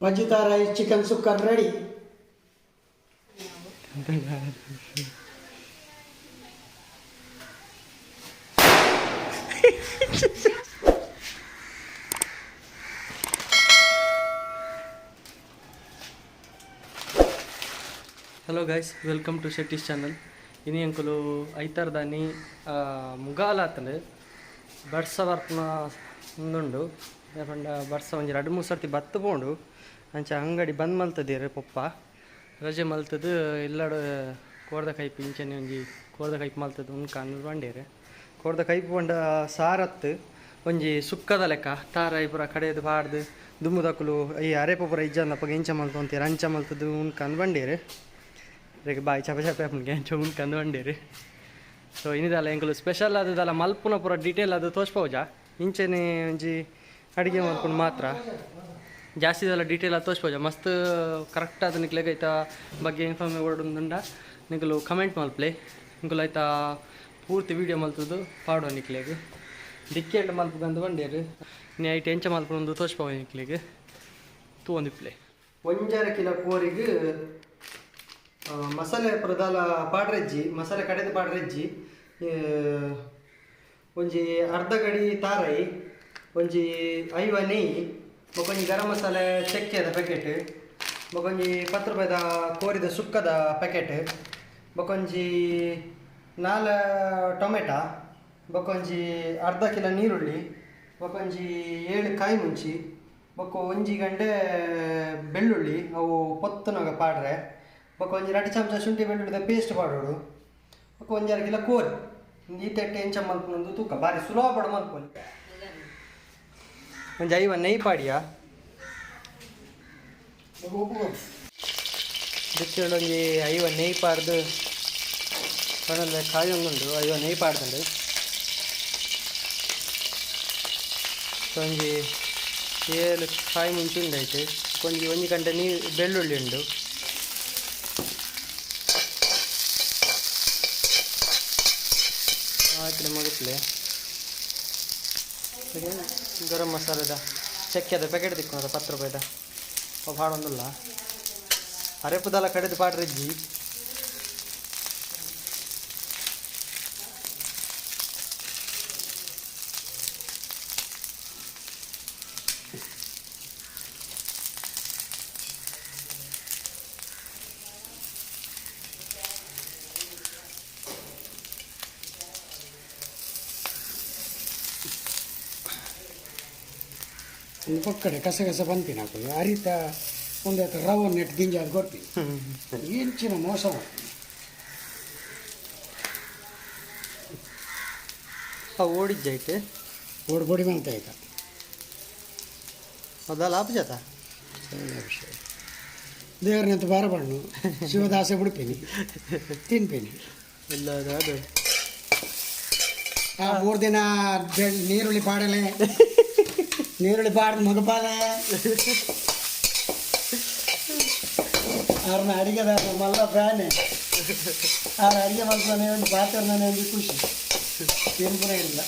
ಪಜ್ಜಿತಾರಾಯಿ chicken sukka ready. Hello guys, welcome to Shetty's channel. ಇನಿ ಅಂಕುಲು ಐತಾರ್ದಾನಿ ಮುಗಾಲಾತಂಡು ಬರ್ಸ ಬರ್ಪುನ ಉಂದುಂಡು. ಪಂಡ ಬರ್ಸ ಒಂಜಿ ರಡ್ಡ್ ಮೂರು ಸರ್ತಿ ಬತ್ತು ಪೋಂಡು. ಅಂಚ ಅಂಗಡಿ ಬಂದ್ ಮಲ್ತದೀರ್ ಪೊಪ್ಪ ರಜೆ ಮಲ್ತದು ಇಲ್ಲಡ್ ಕೋರ್ದ ಕೈಪು ಇಂಚನೆ ಒಂಜಿ ಕೋರ್ದ ಕೈಪು ಮಲ್ತದು ಉಂಕಾನ್ ಪಂಡೇರು. ಕೋರ್ದ ಕೈಪು ಪಂಡ ಸಾರತ್ತು ಒಂಜಿ ಸುಕ್ಕದ ಲೆಕ್ಕ ತಾರಾಯಿ ಪೂರ ಕಡೆದು ಪಾಡ್ದು ದುಂಬುದಕುಲು ಈ ಅರೆಪು ಪೂರ ಇಜ್ಜಂದಪಗ ಇಂಚ ಮಲ್ತೊಂತೀರು ಅಂಚ ಮಲ್ತದು ಉಂಕಾನ್ ಬಂಡೇರು. ರೇಗ್ ಬಾಯಿ ಚಪೆ ಚಪೆ ಆಪುಂಡು ಅಂಚ ಉಂಕಂದು ಬಂಡೇರು. ಸೊ ಇನಿದಲ್ಲ ಎಂಕುಲು ಸ್ಪೆಷಲ್ ಆದದಲ್ಲ ಮಲ್ಪುನ ಪೂರ ಡೀಟೇಲ್ ಅದು ತೋಜ್ಪೌಜ. ಇಂಚೆನೆ ಒಂಜಿ ಅಡುಗೆ ಮಲ್ಪುನ ಮಾತ್ರ ಜಾಸ್ತಿ ಇದೆಲ್ಲ ಡೀಟೇಲ್ ಆದ್ ತೋಜ್ಪೌಜ. ಮಸ್ತ್ ಕರೆಕ್ಟ್ ಆದ್ ನಿಕ್ಲೆಗ್ ಐತ ಬಗ್ಗೆ ಇನ್ಫಾರ್ಮ್ ಬೋಡುಂದುಂಡ ನಿಕುಲು ಕಮೆಂಟ್ ಮಲ್ಪಲೆ. ನಿಕುಲು ಐತ ಪೂರ್ತಿ ವೀಡಿಯೋ ಮಲ್ತುದು ಪಾಡುವ. ನಿಕ್ಲೆಗ್ ದಿಕ್ಕೆಂಡ್ ಮಲ್ಪುಗಂದು ಬಂಡೇರು. ಇನಿ ಐಟ್ ಎಂಚ ಮಲ್ಪುನಂದು ತೋಜ್ಪವ ನಿಕ್ಲೆಗ್ ತೂವೊಂದಿಪ್ಪಲೆ. 1.5 ಕಿಲೋ ಕೋರಿಗ್ ಮಸಾಲೆ ಪೂರ ಪಾಡ್ರೆಜ್ಜಿ, ಮಸಾಲೆ ಕಡೆದು ಪಾಡ್ರೆಜ್ಜಿ. ಒಂಜಿ ಅರ್ಧ ಗಡಿ ತಾರಾಯಿ, ಒಂಜಿ 50 ನೆಯ್ಯಿ, ಬೊಕೊಂಜಿ ಗರಂ ಮಸಾಲೆ ಚಕ್ಕೆದ ಪ್ಯಾಕೆಟ್, ಬೊಕೊಂಜಿ 10 ರೂಪಾಯಿದ ಕೋರಿದ ಸುಕ್ಕದ ಪ್ಯಾಕೆಟ್, ಬೊಕೊಂಜಿ 4 ಟೊಮೆಟೊ, ಬೊಕೊಂಜಿ ಅರ್ಧ ಕಿಲೋ ನೀರುಳ್ಳಿ, ಬೊಕೊಂಜಿ 7 ಕಾಯಿ ಮುಂಚಿ, ಬೊಕ್ಕ ಒಂಜಿ ಗಂಟೆ ಬೆಳ್ಳುಳ್ಳಿ ಅವು ಪೊತ್ತುನಗ ಪಾಡ್ರೆ, ಬೊಕ್ಕ ಒಂಜಿ 2 ಚಮಚ ಶುಂಠಿ ಬೆಳ್ಳುಳ್ಳಿದ ಪೇಸ್ಟ್ ಪಾಡೋಡು, ಬೊಕ್ಕ ಒಂಜಿ ಅರ ಕಿಲೋ ಕೋರಿ. ಈ ತಟ್ಟೆ ಎಂಚ ಮಲ್ಪುನಂದು ತೂಕ ಬಾರಿ ಸುಲಭ ಪಡ ಮಲ್ಪೊಲಿ. ಒಂಜಿ 50 ನೆಯ್ಯಿ ಪಾಡಿಯಾ ಬಿತ್ತಿಡು. ಒಂಜಿ 50 ನೆಯ್ಯಿ ಪಾಡ್ದು ಕಣಲೆ ಕಾಯಿ ಒಂದುಂಡು. 50 ನೆಯ್ಯಿ ಪಾಡ್ದುಂಡು. ಒಂಜಿ 7 ಕಾಯಿ ಮುಂಚಿ ಉಂಡೈತೆ. ಒಂಜಿ ಒಂಜಿ ಗಂಟೆ ನೀರು ಬೆಳ್ಳುಳ್ಳಿ ಉಂಡು. ಹಾಕಿದ ಮಗುಪ್ಲೆ ಗರಂ ಮಸಾಲೆದ ಚಕ್ಕೆದ ಪ್ಯಾಕೆಟ್ ತಿಕ್ಕೊನದ 10 ರೂಪಾಯಿದ ಅವು ಪಾಡೊಂದುಲ್ಲ. ಅರೆಪುದಲ ಕಡೆದು ಪಾಡ್ರೆಜ್ಜಿ. ಒಂದು ಪಕ್ಕಡೆ ಕಸ ಕಸ ಪನ್ಪಿನಕುಲು ಅರಿತ ಒಂದೇತ ರವ ನೆಟ್ ದಿಂಜಾದ್ ಕೊರ್ಪಿ ಇಂಚಿನ ಮೋಸ. ಅವು ಓಡಿಜ್ಜೈತೆ. ಓಡ್ ಪೊಡಿ ಮಲ್ತ ಆಯ್ತ. ಅದಲ್ಲ ಆಪುಜಾತ. ದೇವರನ್ನಂತ ಬಾರ ಬಣ್ಣು ಶಿವದಾಸೆ ಬಿಡ್ತೀನಿ ತಿನ್ಪೇನಿ. ಇಲ್ಲ ಅದು ಅದು ಆ 3 ದಿನ ನೀರುಳ್ಳಿ ಪಾಡಲೆ, ನೀರುಳ್ಳಿ ಪಾಡ್ದು ಮಗಪಾಲೆ ಅವ್ರನ್ನ ಅಡಿಗೆದಾರ ಮಲ್ಲ ಫ್ಯಾನೆ. ಅವ್ರ ಅಡಿಗೆ ಮಲ್ಪನೆ ಒಂದು ಪಾತ್ರನೇ ಒಂದು ಖುಷಿ ತಿನ್ಪುರ ಇಲ್ಲ.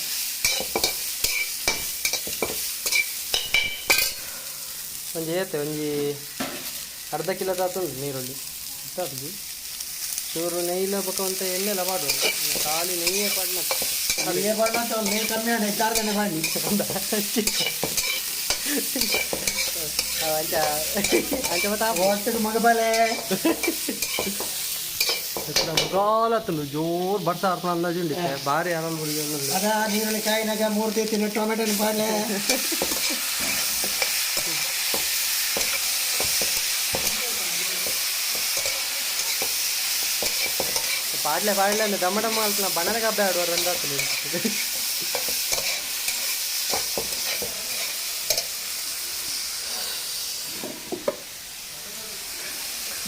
ಒಂಜಿ ಏತೆ ಒಂಜಿ ಅರ್ಧ ಕಿಲೋ ತಾತುಂಡು ನೀರುಳ್ಳಿ ಇತ್ತಾಪುಜಿ. ಚೂರು ನೆಯ್ಯಿಲ ಬೊಕ ಒಂತೆ ಎಣ್ಣೆಲ ಪಾಡುವ. ಖಾಲಿ ನೆಯ್ಯೇ ಪಾಡ್ನ. ಅಡಿಗೆ ಪಾಡ್ನ ನೀರು ಕಮ್ಮಿ ಉಂಟು ಹೆಚ್ಚಾರ್ದನೆ ಪಾಡಿ. ಅಂಚ ಅಂಚ ಮತ್ತೆ ಒಟ್ಟಿಗೆ ಮಗಪಾಲೆ. ಮುಗಾಲತ್ತುಂಡು. ಜೋರು ಬರ್ಸ ಅರ್ಪಣ ಅಂದಾಜು ಉಂಡು. ಬಾರಿ ಅರಲ್ ಹುಡುಗಿ. ಅದ ನೀರುಳ್ಳಿ ಕಾಯಿನಾಗ 3 ತೇತಿನ ಟೊಮೆಟೊನ ಪಾಡ್ಲೆ. ಪಾಡ್ಲೆ ಪಾಡ್ಲೆ ಅಂದ್ರೆ ದಮ್ಮ ದಮ್ಮ ಅಲ್ಪನ ಬಣ್ಣದ ಕಬ್ಬೆ ಆಡುವ ರಂದಾತುಂಡು.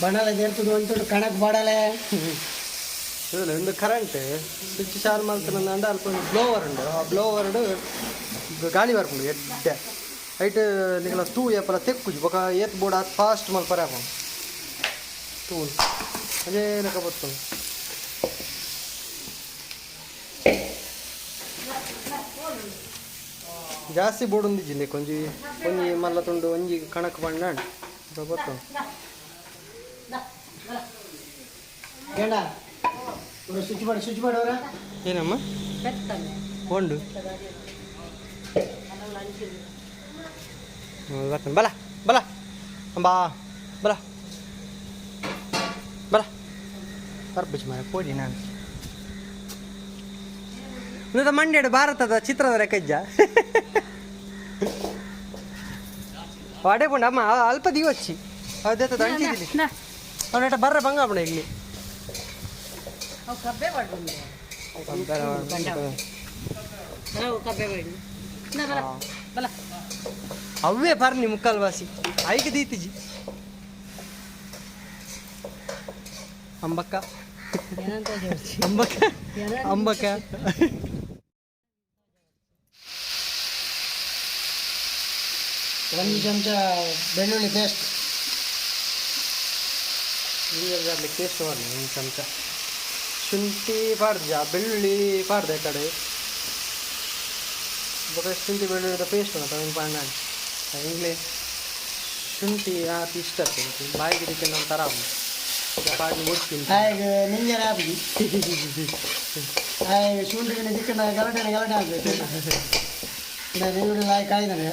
ಬಣ್ಣಲ ದೇರ್ತದ ಒಂಚೂರು ಕಣಕ್ ಬಾಡಲೆ. ಒಂದು ಕರೆಂಟ್ ಸ್ವಿಚ್ ಚಾಲ್ ಮಲ್ತನಂದ ಅಲ್ಪ ಒಂದು ಬ್ಲೋವರ್ ಉಂಡು. ಆ ಬ್ಲೋವರ್ಡ್ ಗಾಳಿ ಬರ್ಪುಂಡು ಎಡ್ಡೆ. ಐಟ್ ನಿಕಲ ತೂ ಏಪಲ ತೆಕ್ಕುಜಿ. ಬೊಕ ಏತ್ ಬೋಡ ಆತ್ ಫಾಸ್ಟ್ ಮಲ್ಪರೆ ಆಪುಂಡು. ತೂ ಅದೇ ಲೆಕ್ಕ ಬರ್ತುಂಡು. ಜಾಸ್ತಿ ಬೋಡೊಂದಿಜ್ಜಿ. ಒಂಜಿ ಒಂಜಿ ಮಲ್ಲ ತುಂಡು ಒಂಜಿ ಕಣಕ್ ಬಣ್ಣ. ಗೊತ್ತು. ಗಂಡ ಸ್ವಿಚ್ ಮಾಡಿ, ಸ್ವಿಚ್ ಮಾಡೋರ. ಏನಮ್ಮ ಒಂದು ಬರ್ತಾನೆ. ಬಲ ಬಲ ಬಾ, ಬಲ ಬಲ ಬರ್ಬುಜಿ ಮಾರ ಪೋಡಿ. ನಾನು ಉಂದದ ಮಂಡ್ಯಡು ಭಾರತದ ಚಿತ್ರದ ಲೆಕ್ಕಜ್ಜ ವಾಡೆ ಪುಂಡ ಅಮ್ಮ. ಅಲ್ಪ ದಿವಚ್ಚಿ ಅದೇ ಅಂಚಿದಿಲ್ಲಿ ಅವನ ಬರ್ರ ಬಂಗಾಪಣ ಇಲ್ಲಿ. ಅವು ಕಬ್ಬೆ ಪಡ್ಡು, ಅವು ಕಬ್ಬೆ ಪಡ್ಡು. ಬಲ ಬಲ. ಅವೇ ಬರ್ನಿ ಮುಕ್ಕಾಲ್ ವಾಸಿ ಐಕ್ ದೀತಿಜಿ ಅಂಬಕ್ಕ. ಏನಂತ ಹೇಳಿ? ಅಂಬಕ್ಕ, ಅಂಬಕ್ಕ. ಒಂದು ಚಮಚ ಬೆಳ್ಳುಳ್ಳಿ ಪೇಸ್ಟ್. ಜಿಂಜರ್ ಗಾರ್ಲಿಕ್ ಪೇಸ್ಟ್ ಮಾಡಿ ಒಂದು ಚಮಚ. ಶುಂಠಿ ಪಾಡ್ದ, ಬೆಳ್ಳುಳ್ಳಿ ಪಾಡ್ದ ಕಡೆ. ಬೊಕ ಶುಂಠಿ ಬೆಳ್ಳುಳ್ಳಿದ ಪೇಸ್ಟ್ ಉಂಟು, ಅವೆನ್ ಪಾಡ್ನ. ಇಂಗ್ಲೆ ಶುಂಠಿ ಆತ್ ಇಷ್ಟ ಆಗ್ತದೆ ಬಾಯಿಗೆ, ಇದಕ್ಕೆ ನಮ್ಮ ಥರ ಪಾಡ್ನಿ ಒಡ್ತೀನಿ. ಹಾಗೆ ನಿಂಜನ ಆಪಿ ಹಾಗೆ ಶುಂಠಿ ಚಿಕ್ಕನ ಗಲಾಟೆ ಗಲಾಟೆ ಆಗ್ಬೇಕು. ನೀರು ಲಾಯಕ್ ಕಾಯ್ದಾನೆ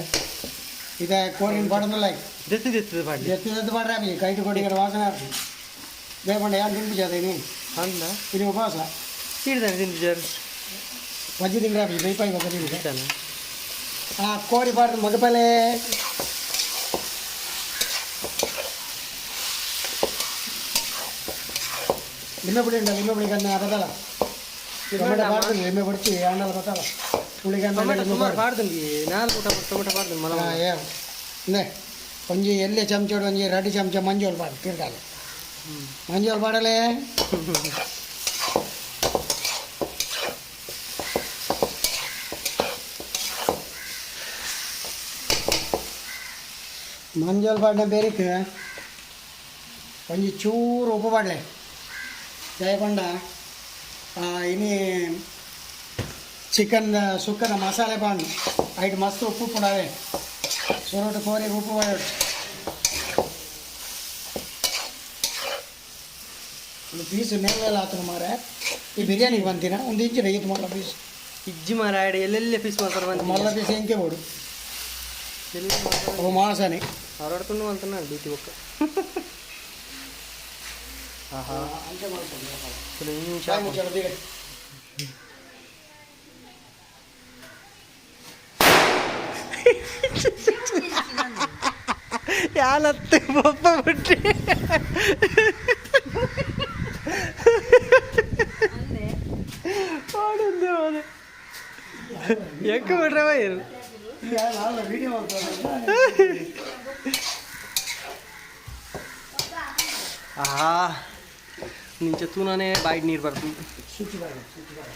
ಇದೆ ಕೋರಿನ ಪಾಡೊಂದು ಲಾಯ್ಕ್. ದೆತ್ತು ದೆತ್ತದ ಪಾಡ್ಲಿ. ಎತ್ತು ಎತ್ತು ಪಾಡ್ರೆ ಆಪಿ ಕೈಟು ಕೊಡಿಗೆ ವಾಸನೆ ಆಪಿ ಬೇಪಂಡ ಯಾರು ತಿನ್ಪಿ ನೀ. ಅಂದ. ಇದು ಉಪವಾಸ. ಹಿಡ್ದಾನೆ ತಿಂದಿದ್ದಾರೆ. ವಜ್ಜಿ ತಿಂಗ್ರೆ ಆಪಿ ಬೈಪಾಯಿ ಬಕ್ಕ ತಿಂದ್ರೆ. ಇಷ್ಟಾನ. ಆ ಕೋರಿ ಪಾಡ್ದು ಮಗಪಲೆ. ಲಿಂಬೆ ಪುಡಿ ಉಂಟಾ? ಲಿಂಬೆ ಪುಡಿ ಕನ್ನ ಬತ್ತಲ್ಲ, ಟೊಮೆಟೊ ಪಾಡ್ದು ಲಿಂಬೆ ಪಡಿಸಿ ಆಂಡಲ ಬತ್ತಲ್ಲ ಪುಳಿಗನ್ನ. ಟೊಮೆಟೊ ಸುಮಾರು ಪಾಡ್ದಂಡಿ, ನಾಲ್ಕು ಟೊಮೆಟೊ ಪಾಡ್ದು ಮಲ. ಏ ಇಂದೆ ಒಂಜಿ ಎಲ್ಲೆ ಚಮಚೋಡು, ಒಂಜಿ ರಡ್ಡು ಚಮಚ ಮಂಜೋಲ್ ಪಾಡು ತಿರ್ಗಾಲ ಮಂಜೋಲ್ ಪಾಡಲೆ. ಮಂಜೋಲ್ ಪಾಡಿನ ಬೇರಿಕ್ ಒಂಜಿ ಚೂರು ಉಪ್ಪು ಪಾಡಲೆ ಜಯಪಂಡ. ಇನಿ ಚಿಕನ್ ಸುಕ್ಕದ ಮಸಾಲೆ ಪಾಂಡು ಐಟ್ ಮಸ್ತ್ ಉಪ್ಪು ಉಪ್ಪುಂಡಾವೆ. ಸುರುಟು ಕೋರಿಗೆ ಉಪ್ಪು ಪಾಡೋಡು. ಒಂದು ಪೀಸ್ ಮೇಲೆ ಆತನ ಮಾರೆ. ಈ ಬಿರಿಯಾನಿಗೆ ಬಂತೀನ ಒಂದು ಇಂಚಿನ ಈತ್ ಮಲ್ಲ ಪೀಸ್. ಇಜ್ಜಿ ಮಾರ, ಆಡಿ ಎಲ್ಲೆಲ್ಲೇ ಪೀಸ್ ಮಾಡ್ತಾರೆ ಬಂದು. ಮಲ್ಲ ಪೀಸ್ ಎಂಕೆ ಬೋಡು. ಎಲ್ಲಿ? ಅವು ಮಾಸನೆ. ಹೊರಡ್ಕೊಂಡು ಅಂತಾನೆ ಬೀತಿ ಬೊಕ್ಕ. ಆಹಾ, ಇಂಚ. ಯಾಲತ್ತೆ ಬೊಪ್ಪ ಬಿಟ್ಟಿ. ಪಾಡುಂದೆ ಹೋದೆ ಎಕ್ಕ ಬಿಟ್ರೆ ಬೈರು. ವಿಡಿಯೋ. ಆಹಾ, ನಿಂಚೆ ತೂನಾನೇ ಬಾಯಿಗೆ ನೀರು ಬರ್ತದೆ. ಸ್ವಿಚ್ ಬೇಡ, ಸ್ವಿಚ್ ಬೇಡ.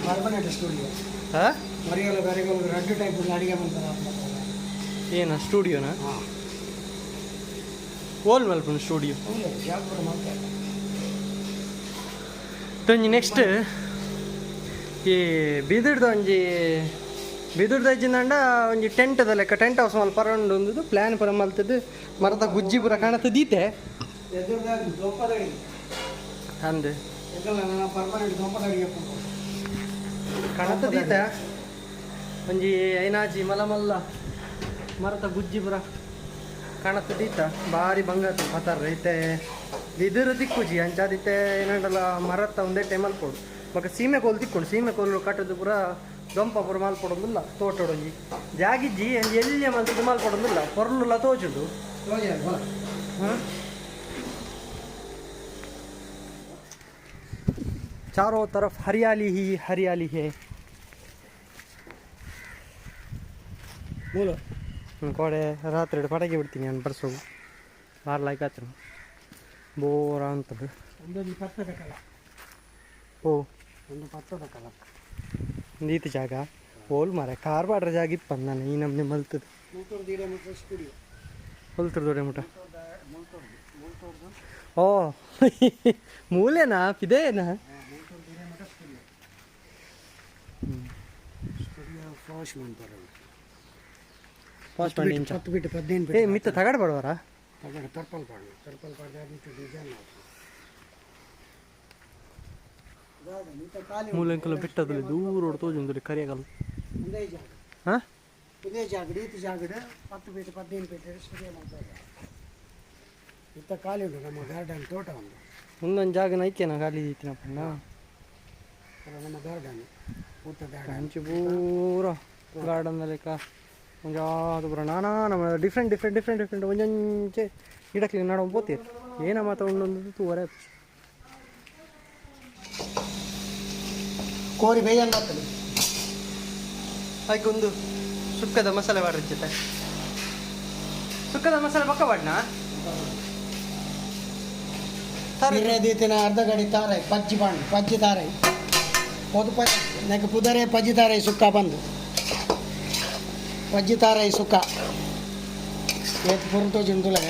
Permanent studio. ಹಾ. ಮರಿಯಲ್ಲ ಬೇರೆ ರಡ್ಡು ಟೈಪ್ ಅಡಿಗೆ ಮಾಡ್ತಾರೆ. ಏನ ಸ್ಟುಡಿಯೋನಾ? ಹಾಂ. ಓಲ್ ಮಲ್ಪುನ ಸ್ಟುಡಿಯೋ. ಹೌದು, ಜಾಗ್ರ ಮಾಡ್ತಾರೆ. ಒಂಜಿ ನೆಕ್ಸ್ಟ್ ಈ ಬಿದಿರ್ದ ಒಂಜಿ ಬಿದಿರ್ದ ಇಜ್ಜಿಂದಂಡ ಒಂಜಿ ಟೆಂಟ್ದ ಲೆಕ್ಕ, ಟೆಂಟ್ ಹೌಸ್ ಮಲ್ಪ ಉಂಡು. ಒಂದು ಪ್ಲ್ಯಾನ್ ಪೂರ ಮಲ್ತದ್ದು, ಮರದ ಗುಜ್ಜಿ ಪೂರ ಕಾಣುತ್ತದೆ ಈತೆ. ಎದುರ್ದಾಗ ದೊಂಪದ ಅಡಿಗೆ. ಅಂದ್. ಎಂಕಲ್ನ ನನ್ನ ಪರ್ಮನೆಂಟ್ ದೊಂಪದ ಅಡಿಗೆ. ಕಾಣುತ್ತದೆ ಈತೆ. ಒಂಜಿ ಐನಾಜಿ ಮಲ್ಲ ಮಲ್ಲ ಮರದ ಗುಜ್ಜಿ ಪೂರ ಕಾಣುತ್ತದೆ ಈತ. ಬಾರಿ ಬಂಗ ಪತಾರ ಐತೆ. ಬಿದಿರು ತಿಕ್ಕುಜಿ ಅಂಚಾದಿತ್ತೆ. ಏನಂಡಲ ಮರತ್ತ ಒಂದೇ ಟೈಮ್ ಮಲ್ಪೊಡು. ಬೊಕ ಸೀಮೆ ಕೋಲು ತಿಕ್ಕೊಂಡು ಸೀಮೆ ಕೋಲು ಕಟ್ಟದು ಪೂರ ದೊಂಪ ಪೂರ ಮಲ್ಪೊಡೊಂದುಲ್ಲ. ತೋಟೊಡೊಂಜಿ ಜಾಗಿಜ್ಜಿ, ಒಂಜಿ ಎಲ್ಲಿಯ ಮಲ್ತದ್ದು ಮಲ್ಪೊಡೊಂದುಲ್ಲ. ಪೊರ್ಲುಲ ತೋಜುಂಡು. हाँ? चारों तरफ हरियाली ही हरियाली है. ಮೂಲ. ಕೋಡೆ ರಾತ್ರಿ ಪಟಾಕಿ ಬಿಡ್ತೀನಿ ನಾನು ಬರ್ಸೋಗು ಬಾರ್ ಲೈಕ್ ಆತ್ರ ಬೋರ ಅಂತ. ಒಂದೊಂದು ಪತ್ತದ ಕಲ. ಓ. ಒಂದು ಪತ್ತದ ಕಲ. ಈತ ಜಾಗ ಓಲ್ ಮಾರೆ, ಕಾರ್ ಬಾಡ್ರ ಜಾಗ ಇಪ್ಪಂದು ನಾನು ಈ ನಮ್ನೆ ಮಲ್ತದ್ದು. ಮುಲ್ತೂರು ದೀಡೆ ಮುಟ್ಟ ಸ್ಟುಡಿಯೋ. ಹೊಲ್ತರು ದೊಡ್ಡ ಮುಟ. ಓ, ಮೂಲೆನಾ ಪಿದೇನಾ? ಮುಲ್ತೂರು ದೀಡೆ ಮುಟ್ಟ ಸ್ಟುಡಿಯೋ, ಸ್ಟುಡಿಯೋ ಫ್ಲಾಶ್ ಮಾಡ್ತಾರೆ. ಪಾಸ್ ಮಾಡಿ ಇಂಚ. 10 ಫೀಟ್ 15 ಏ ಫೀಟ್. ಮಿತ್ತ ತಗಡ್ ಬಡವರ. ತಗಡು ತರ್ಪಲ್ ಪಾಡೋಣ, ತರ್ಪಲ್ ಪಾಡ್ದು ಮಿತ್ತು ಡಿಸೈನ್. ಮೂಲಂಕುಲ ಬೆಟ್ಟದಲ್ಲಿ ದೂರ ತೋಜೊಂದುಲಿ ಕರಿಯಗಲ್. ಒಂದೇ ಜಾಗ. ಹಾಂ. ಇದೇ ಜಾಗಡ್, ಈತ ಜಾಗಡ್ 10 ಫೀಟ್ 15 ಫೀಟ್ ಸರಿಯಾಗಿ ಮಾಡ್ತಾರೆ. ಇತ್ತ ಖಾಲಿ ಉಂಟು ನಮ್ಮ ಗಾರ್ಡನ್ ತೋಟ ಒಂದು. ಒಂದೊಂದು ಜಾಗ ನೈಕೇನ ಖಾಲಿ ಐತಿನಪ್ಪ. ಅದು ನಮ್ಮ ಗಾರ್ಡನ್, ಊಟ ಗಾರ್ಡನ್. ಅಂಚೆ ಪೂರ ಗಾರ್ಡನ್ ಲೆಕ್ಕ ಒಂಜಾದು ಪೂರ ನಾನಾ ನಮ್ಮ ಡಿಫ್ರೆಂಟ್ ಡಿಫ್ರೆಂಟ್ ಡಿಫ್ರೆಂಟ್ ಡಿಫ್ರೆಂಟ್ ಒಂಜೊಂಜೆ ಗಿಡಕ್ಲಿ ನಡ ಪೋತೀರ್ ಏನ ಮಾತ ಉಂಡೊಂದು ತೂವರೆ. ಕೋರಿ ಬೇಜಾನ್ ಬರ್ತದೆ. ಹಾಗೆ ಒಂದು ಸುಕ್ಕದ ಮಸಾಲೆ ಮಾಡ್ರಿ ಜೊತೆ. ಸುಕ್ಕದ ಮಸಾಲೆ ಪಕ್ಕ ಬಾಡ್ನ. ದೀತಿನ ಅರ್ಧ ಗಡಿ ತಾರೆ ಪಜ್ಜಿ ಬಾಂಡ್ ಪಜ್ಜಿ ತಾರೆ ಪೊದು ಪ ನೆಕ್ ಪುದರೆ ಪಜ್ಜಿ ತಾರೆ ಸುಕ್ಕ ಬಂದು ಪಜ್ಜಿ ತಾರೆ ಸುಕ್ಕ ಏತ್ ಪುರಂತೋ ಜಿಂದುಲೆ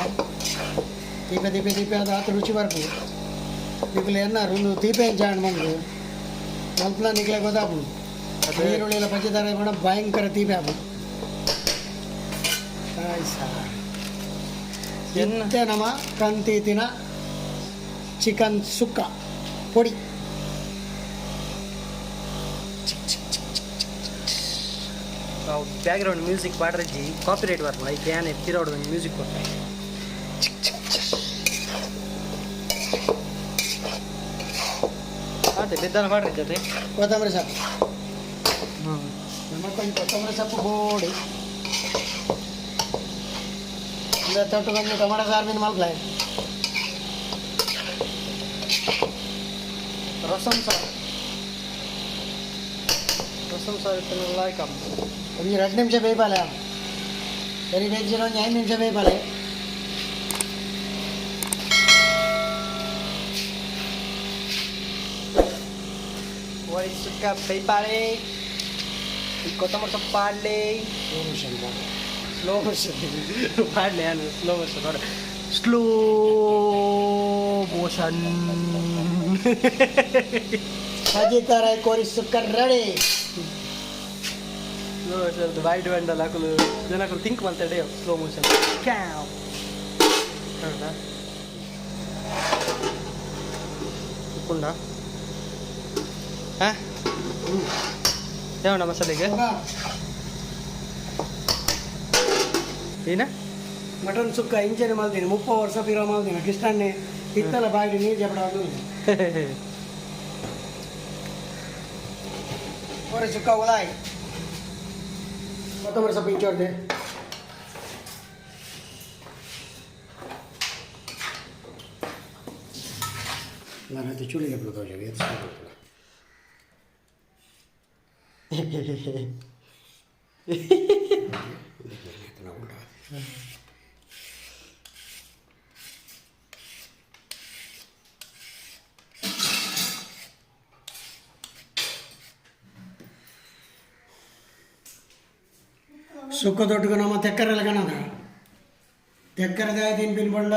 ದೀಪ ದೀಪ ದೀಪ ಅದು ಆತ ರುಚಿ ಬರ್ಪು. ನಿಕ್ಲೆ ಎನ್ನ ಒಂದು ತೀಪೆ ಜಾಣ್ ಬಂದು ಮಲ್ಪಲ ನಿಕ್ಲೆ ಗೊತ್ತಾಪುಂಡು. ಈರುಳ್ಳಿ ಎಲ್ಲ ಪಜ್ಜಿ ತಾರೆ ಮಾಡ ಭಯಂಕರ ತೀಪೆ ಆಪು. ಎನ್ನ ಇತ್ತೆ ನಮ್ಮ ಕಂತೀತಿನ ಚಿಕನ್ ಸುಕ್ಕ ಪೊಡಿ. ಬ್ಯಾಕ್ಗ್ರೌಂಡ್ ಮ್ಯೂಸಿಕ್ ಪಾಡ್ರಜ್ಜಿ, ಕಾಪಿ ರೈಟ್ ಬರ್ಪುಂಡು. ಐಕ್ ಏನ್ ಎತ್ತಿರೋಡು ಒಂದು ಮ್ಯೂಸಿಕ್ ಕೊಟ್ಟೆ. ಅದೇ ಬೆದ್ದಾನ ಮಾಡ್ರಿ ಜೊತೆ. ಕೊತ್ತಂಬರಿ ಸೊಪ್ಪು. ಹ್ಞೂ. ನಮ್ಮ ಕೊಂಚ ಕೊತ್ತಂಬರಿ ಸೊಪ್ಪು ಬೋಡಿ ಇಂದ ತೊಟ್ಟು ಕೊಂಚ ಟೊಮೆಟೊ ಸಾರು ಮೀನು ಮಲ್ಪಲೆ. ರಸಂ ಸಾರು, ರಸಂ ಸಾರು ಇತ್ತಲ್ಲ ಲಾಯ್ಕ್. ಒಂಜಿ 2 ನಿಮಿಷ ಬೇಯ್ಪಾಲೆ. ಸರಿ, ಬೇಯಿಸಿನ ಒಂದು 5 ನಿಮಿಷ ಬೇಯ್ಪಾಲೆ. ಕೋಳಿ ಸುಕ್ಕ ಬೇಯ್ಪಾಳೆ, ಈ ಕೊತ್ತಂಬರಿ ಸೊಪ್ಪು ಪಾಡ್ಲೆ. ಸ್ಲೋ ಮೋಷನ್ ಪಾಡ್ಲೆ. ನಾನು ಸ್ಲೋ ಮೋಷನ್ ನೋಡಿ, ಸ್ಲೋ ಮೋಷನ್. ಅಜಿತಾರ ಕೋರಿ ಸುಕ್ಕ ready. Slow motion wide bundle ಹಾಕಲು ಜನಕಲು ಥಿಂಕ್ ಮಾಡ್ತಾಡೆ ಸ್ಲೋ ಮೋಷನ್ ಕ್ಯಾವ್. ಹೌದಾ? ಉಪ್ಪುಂಡ ಹಾಂ ಯಾವಣ ಮಸಾಲೆಗೆ ಏನ? ಮಟನ್ ಸುಕ್ಕ ಇಂಚನೆ ಮಲ್ದಿನಿ, 30 ವರ್ಷ ಪಿರ ಮಲ್ದಿನಿ. ಕೃಷ್ಣಣ್ಣೆ ಇತ್ತಲ ಬಾಯಿಗೆ ನೀರು ಜಪಡ. ಕೋರಿ ಸುಕ್ಕ ಉಲಾಯ್. ಕೊತ್ತಂಬರಿ ಸೊಪ್ಪು ಇಂಚೋಡ್ದೆ. ನಾನು ಚೂಡಿ ಜಪಡ. ಸುಕ್ಕ ದೊಡ್ಡಗ ನಮ್ಮ ತೆಕ್ಕರೆಲ್ಲ ಕಣದ ತೆಕ್ಕರದೇ ತಿನ್ಪಿನ ಬಂಡ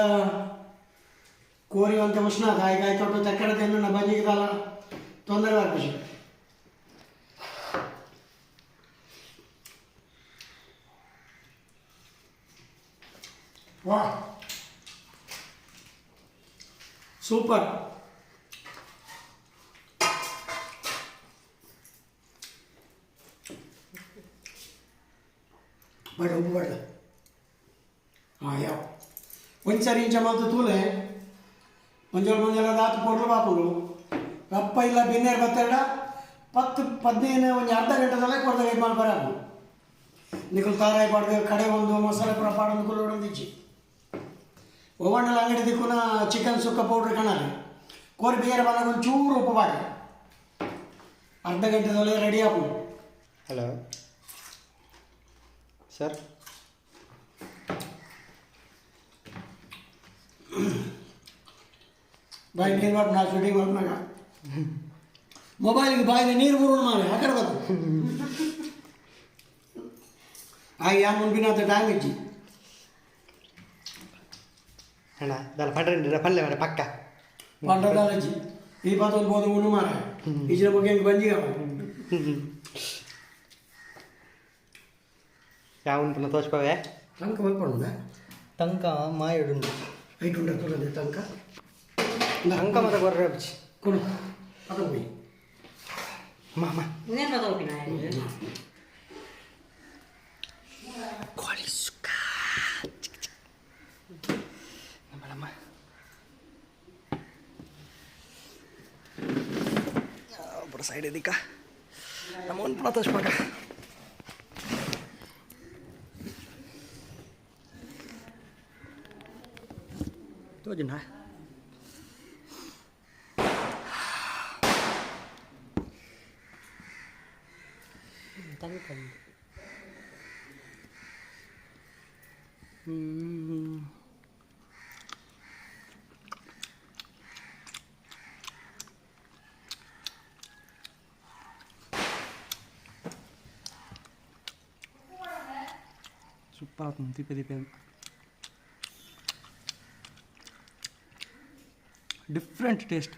ಕೋರಿ ಅಂತ ಉಷ್ಣ ಕಾಯಿ ಕಾಯಿ ತೊಟ್ಟು ತೆಕ್ಕರೆ ತಿನ್ನು ಬಂಜಿಗೆ ತಲ ತೊಂದರೆ ಬರ್ಪಿಸಿ. ವಾ, ಸೂಪರ್. ಬಡ ಉಪ್ಪು ಬಡ. ಹಾಂ, ಯಾವ ಒಂದ್ಸರಿ ಇಂಚ ಮಲ್ತು ತೂಲೆ. ಮಂಜೋಳ ಮಂಜೋಳ ದಾತು ಪೊರ್ಲು ಬಾಪುಂಡು. ರಪ್ಪ ಇಲ್ಲ ಬಿನ್ನೇರು ಬತ್ತೆರಡ 10 15 ಒಂದು ಅರ್ಧ ಗಂಟೆದಲ್ಲೇ ಕೊಡ್ದೆ ಮಾಡಿ ಬರಾಕು. ನಿಕುಲು ತಾರಾಯಿ ಪಾಡ್ದು ಕಡೆ ಒಂದು ಮಸಾಲೆ ಪೂರ ಪಾಡೊಂದು ಕುಲ್ಲೋಡೊಂದು ಇಜ್ಜಿ. ಒವ್ವಂಡಲ ಅಂಗಡಿ ದಿಕ್ಕುನ ಚಿಕನ್ ಸುಕ್ಕ ಪೌಡ್ರ್ ಕಣಾಲೆ. ಕೋರಿ ಬೇರೆ ಬಂದಾಗ ಒಂದು ಚೂರು ಉಪ್ಪು ಪಾಡಿ ಅರ್ಧ ಗಂಟೆದಲ್ಲೇ ರೆಡಿ ಆಪುಂಡು. Hello sir. ಬಾಯಿ ನೀರು ಬಾಪ್. ನಾ ಶೂಟಿಂಗ್ ಮಾಡ್ನಾಗ ಮೊಬೈಲ್ಗೆ ಬಾಯಿಗೆ ನೀರು ಬರೋಣ ಮಾರೆ ಆ ಕಡೆ ಬತ್ತು ಆಗ ಯಾ ಮುಂದಿನ ಟೈಮ್ ಇಜ್ಜಿ. ಅಣ್ಣ ದಾಲ ಪಂಡ್ರೆ ಪಲ್ಲೆ ಮಾರೆ ಪಕ್ಕ. ಪಂಡದಾಲಜ್ಜಿ ಈ ಪಾತೊಂದು ಬೋದು ಉಣ್ಣು ಮಾರೆ ಈಚಿನ ಬಗ್ಗೆ ಬಂಜಿಗೆ. ಯಾವುಂಟು ತೋಚ್ಪವೆ ತಂಕ ಮಲ್ಪೊಂಡ ತಂಕ ಮಾಯಡುಂಡು ಐಟ್ ಉಂಡ ತೋಲದೆ ತಂಕ ತಂಕ ಮತ್ತೆ ಕೊರ್ರೆ ಅಬ್ಜಿ ಕೊಡು ಅದು ಹೋಗಿ ಮಾಮ ಇನ್ನೇನು ಬದೋಪಿನ ಕೋಳಿ ಸುಕ್ಕ ನಮ್ಮಳಮ್ಮ ಒಬ್ಬರು ಸೈಡ್ ಇದೀಕ ನಮ್ಮ ಒಂದು ಪುನಃ ತೋಚ್ಪಾಕ ತೋಜಿನ ತಂಕ ಸೂಪರ್ ಆತು ತಿಪ್ಪೆ ತಿಪ್ಪೆ ಡಿಫ್ರೆಂಟ್ ಟೇಸ್ಟ್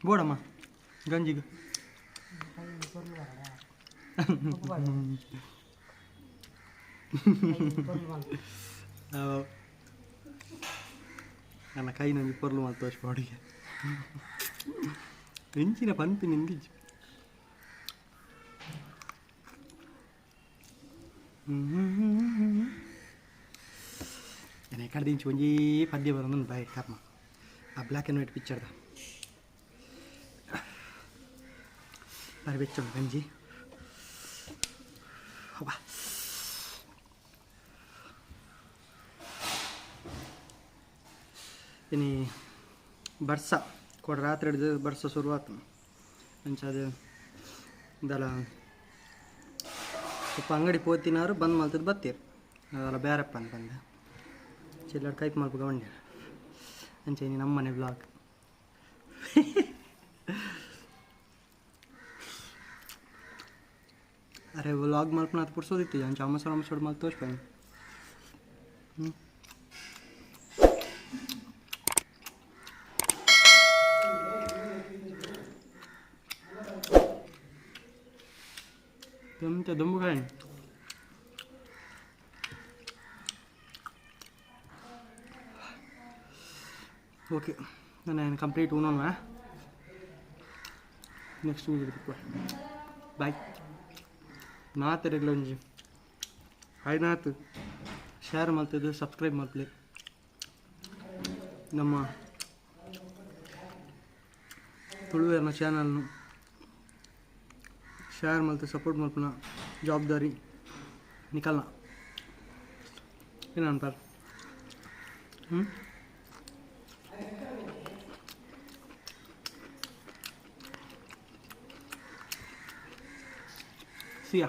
ಬೋಡಮ್ಮ ಗಂಜಿಗೆ ನನ್ನ ಕೈ ನಂಜಿ ಪೊರ್ಲು ಮಾತು ತೋರಿಸ್ ಬಾಡಿಗೆ ಎಂಚಿನ ಪನ್ಪಿ ನಿಂದಿಜ್ಜಿ నేను ఎక్కడ దించి ಒಂಜಿ ಪದ್ಯ ಬರೋದು ಬಾಯ್ ಕರ್ಮ ಆ ಬ್ಲ್ಯಾಕ್ ಆ್ಯಂಡ್ ವೈಟ್ ಪಿಕ್ಚರ್ದ ಬಾರಿ ಬೆಚ್ಚ ಗಂಜಿ ಅಬ್ಬಾ ಇನಿ ಬರ್ಸ ಕೊಡ ರಾತ್ರಿ ಹಿಡಿದು ಬರ್ಸ ಶುರುವಾತು ಅಂಚ ಅದು ದಲ ಸ್ವಲ್ಪ ಅಂಗಡಿ ಪೋತಿನಾರು ಬಂದ್ ಮಲ್ತದ ಬತ್ತೀರು ಅದೆಲ್ಲ ಬೇರೆಪ್ಪ ಅಂತ ಬಂದೆ ಚಿಲ್ಲರ್ ಕೈಪ್ ಮಲ್ಪ ಬಂಡೆ ಅಂಚೆ ಇನಿ ನಮ್ಮನೆ ಬ್ಲಾಗ್ ಅರೆ ವ್ಲಾಗ್ ಮಲ್ಪನ ಅದು ಪುರ್ಸೋದಿತ್ತು ಅಂಚೆ ಅಮಸರ ಅಮಸೋಡ್ ಮಲ್ತು ತೋಚ್ಪ ಎಂತ ದುಂಬು ಕಾಯಿ ಓಕೆ ನಾನು ಕಂಪ್ಲೀಟ್ ಊನೋಣ ನೆಕ್ಸ್ಟ್ ವೀಡಿಯೋ ಬಾಯ್ ಮಾತಾಡಿಲ್ಲ ಒಂಜಿ ಆಯ್ನಾತು ಶೇರ್ ಮಾಡ್ತಿದ್ದು ಸಬ್ಸ್ಕ್ರೈಬ್ ಮಾಡ್ಲಿ ನಮ್ಮ ತುಳುವೇರ್ನ ಚಾನಲ್ನು ಶೇರ್ ಮಲ್ತು ಸಪೋರ್ಟ್ ಮಲ್ಪುನ ಜವಾಬ್ದಾರಿ ನಿಕಲ್ನ ಏನಂತಾರೆ ಹ್ಞೂ ಸಿಯಾ.